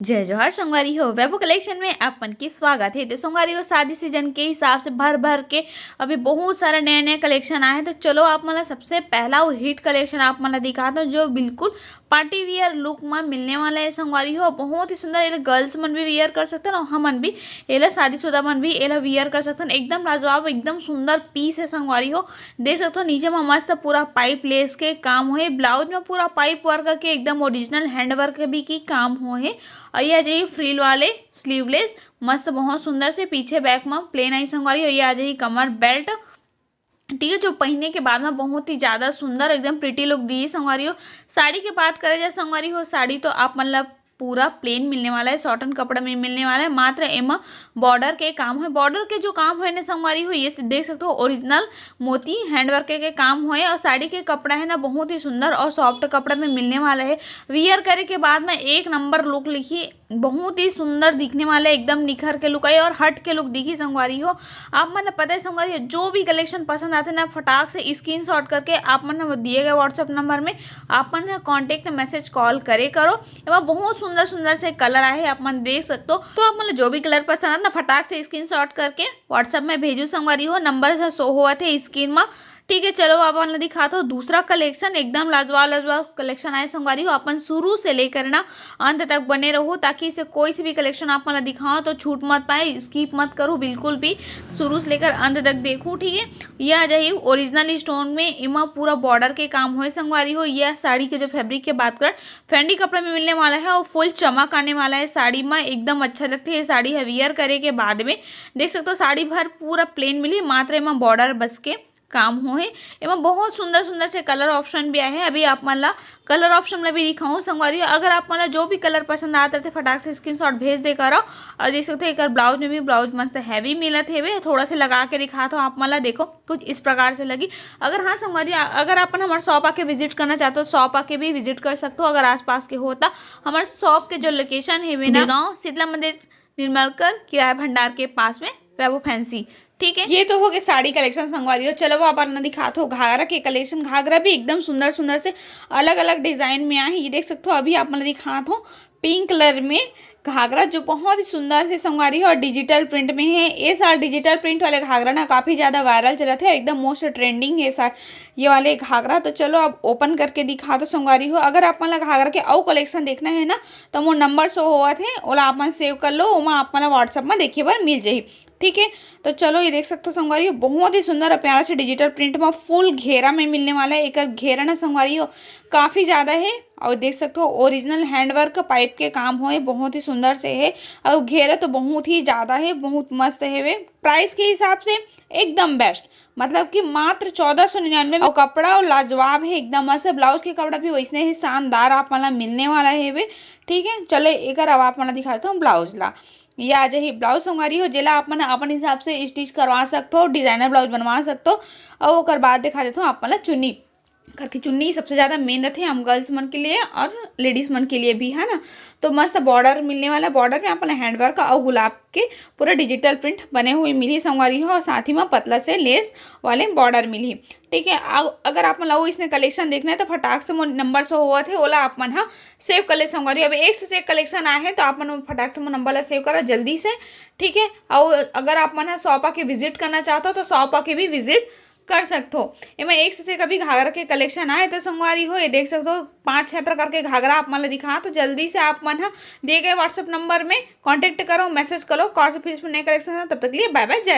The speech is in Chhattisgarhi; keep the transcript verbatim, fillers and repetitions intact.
जय जोहार संगवारी हो, वैभव कलेक्शन में आप मन के स्वागत है। तो संगवारी हो, शादी सीजन के हिसाब से भर भर के अभी बहुत सारा नया नया कलेक्शन आए हैं। तो चलो, आप मन ला सबसे पहला वो हिट कलेक्शन आप मन ला दिखाता हूँ, जो बिल्कुल पार्टी वियर लुक में मिलने वाला है संगवारी हो। बहुत ही सुंदर, एला गर्ल्स मन भी वियर कर सकते हैं और हमन भी, एला शादीशुदा मन भी एला वियर कर सकते हैं। एकदम लाजवाब, एकदम सुंदर पीस है संगवारी हो। देख सकते हो, नीचे में मस्त पूरा पाइप लेस के काम होए, ब्लाउज में पूरा पाइप वर्क के एकदम ओरिजिनल हैंड वर्क भी की काम होए। और ये आ जाइए फ्रिल वाले स्लीवलेस, मस्त बहुत सुंदर से पीछे बैक में प्लेन आई संगवारी। और ये आ जाइए कमर बेल्ट, ठीक है, जो पहनने के बाद में बहुत ही ज्यादा सुंदर, एकदम प्रिटी लुक दी संगवारी हो। साड़ी की बात करे जाए संगवारी हो, साड़ी तो आप मतलब पूरा प्लेन मिलने वाला है, सॉटन कपड़ा में मिलने वाला है। मात्र एमा बॉर्डर के काम है, बॉर्डर के जो काम है ना संगवारी हो, ये देख सकते हो, ओरिजिनल मोती हैंड वर्क के काम होए। और साड़ी के कपड़ा है ना, बहुत ही सुंदर और सॉफ्ट कपड़ा में मिलने वाला है। वियर करे के बाद में एक नंबर लुक लिखी, बहुत ही सुंदर दिखने वाला है, एकदम निखर के लुक आई और हट के लुक दिखी संगवारी हो। आप मन ला पता है संगवारी हो, जो भी कलेक्शन पसंद आते ना, फटाक से स्क्रीनशॉट करके आप मन दिए गए व्हाट्सएप नंबर में आप मन कॉन्टेक्ट, मैसेज, कॉल करे करो। एमा बहुत सुंदर सुंदर से कलर आहे, आप मन देख सकते हो। तो आप मन ला जो भी कलर पसंद आते ना, फटाक से स्क्रीनशॉट करके व्हाट्सएप में भेजू संगवारी हो। नंबर शो होवत है स्क्रीन में, ठीक है। चलो, आप मन ला दिखात हो दूसरा कलेक्शन, एकदम लाजवाब लाजवाब कलेक्शन आए संगवारी हो। अपन शुरू से लेकर ना अंत तक बने रहो, ताकि इसे कोई से भी कलेक्शन आप मन ला दिखाओ तो छूट मत पाए, स्किप मत करो बिल्कुल भी, शुरू से लेकर अंत तक देखो, ठीक है। ये आ जाइए ओरिजिनल स्टोन में, एमा पूरा बॉर्डर के काम होए संगवारी हो। यह साड़ी के जो फैब्रिक के बात कर, फैंडी कपड़ा में मिलने वाला है और फुल चमक आने वाला है साड़ी में, एकदम अच्छा लगता है ये साड़ी है वियर करे के बाद में। देख सकते हो, साड़ी भर पूरा प्लेन मिली, मात्र एमा बॉर्डर बस के काम होए। एमा बहुत सुंदर सुंदर से कलर ऑप्शन भी आए हैं। अभी आप मन ला कलर ऑप्शन में भी दिखाऊं संगवारी हो। अगर आप मन ला जो भी कलर पसंद आत रहिथे, फटाक से स्क्रीनशॉट भेज दे करो। और देख सकते हो, एकर ब्लाउज में भी, ब्लाउज मस्त हैवी मिलत हेवे। थोड़ा से लगा के दिखात हो आप मन ला, देखो कुछ इस प्रकार से लगी। अगर हाँ संगवारी, अगर आप मन हमारे शॉप आके विजिट करना चाहते हो, शॉप आके भी विजिट कर सकते हो। अगर आसपास के हो तो हमारे शॉप के जो लोकेशन हेवे ना, बिलगांव शीतला मंदिर, निर्मलकर किराया भंडार के पास में वैभव फैंसी, ठीक है। ये तो हो गए साड़ी कलेक्शन संगवारी हो। चलो, वो आप मन ला दिखात हो घाघरा के कलेक्शन। घाघरा भी एकदम सुंदर सुंदर से अलग अलग डिजाइन में आए हैं। ये देख सकते हो, अभी आप मन ला दिखात हो पिंक कलर में घाघरा, जो बहुत ही सुंदर से संगवारी हो और डिजिटल प्रिंट में है। ये साल डिजिटल प्रिंट वाले घाघरा ना काफी ज्यादा वायरल चलत है, एकदम मोस्ट ट्रेंडिंग है सर ये वाले घाघरा। तो चलो, अब ओपन करके दिखात हो संगवारी हो। अगर आप मन ला घाघरा के अउ कलेक्शन देखना है ना, तो मोर नंबर शो होवत है, ओला आप मन सेव कर लो, ओमा आप मन ला व्हाट्सएप में देखे बर मिल जाही, ठीक है। तो चलो, ये देख सकते हो संगवारी हो, बहुत ही सुंदर और प्यारा से डिजिटल प्रिंट में फुल घेरा में मिलने वाला है। एकर घेरा ना संगवारी हो काफी ज्यादा है, और देख सकते हो ओरिजिनल हैंडवर्क पाइप के काम होए, बहुत ही सुंदर से है। और घेरा तो बहुत ही ज्यादा है, बहुत मस्त है वे। प्राइस के हिसाब से एकदम बेस्ट, मतलब कि मात्र चौदह सौ निन्यानवे में। और कपड़ा और लाजवाब है एकदम मस्त। ब्लाउज के कपड़ा भी वैसने ही शानदार आप मन ला मिलने वाला है वे, ठीक है। चलो, एकर अब आप मन ला दिखा देता हूँ ब्लाउज ला। ये आ जाही ब्लाउज संगवारी हो, जेला आप मन अपन हिसाब से स्टिच करवा सकते हो, डिजाइनर ब्लाउज बनवा सकते हो। और ओकर बाद दिखा देता हूँ आप मन ला चुन्नी, करके चुन्नी सबसे ज्यादा मेन रहते हैं हम गर्ल्स मन के लिए और लेडीज मन के लिए भी, है ना। तो मस्त बॉर्डर मिलने वाला, बॉर्डर में आप मन ला हैंडवर्क और गुलाब के पूरा डिजिटल प्रिंट बने हुए मिली संगवारी हो, और साथ ही में पतला से लेस वाले बॉर्डर मिली, ठीक है। अगर आप मन ला इसने कलेक्शन देखना है तो फटाक से मोर नंबर शो होवत है, ओला आप मन हा सेव कर ले संगवारी। अब एक से एक कलेक्शन आए हैं, तो आप मन फटाक से मोर नंबर ला सेव करो जल्दी से, ठीक है। और अगर आप मन हा शॉप आके विजिट करना चाहते हो तो शॉप आके भी विजिट कर सकते हो। एमा एक से एक अभी घाघरा के कलेक्शन आए तो संगवारी हो, ये देख सकते हो पांच छह प्रकार के घाघरा आप मन ला दिखा। तो जल्दी से आप मन हा दिए गए व्हाट्सएप नंबर में कॉन्टेक्ट करो, मैसेज करो। कौन से फिर नए कलेक्शन है, तब तक के लिए बाय बाय, जय जोहार।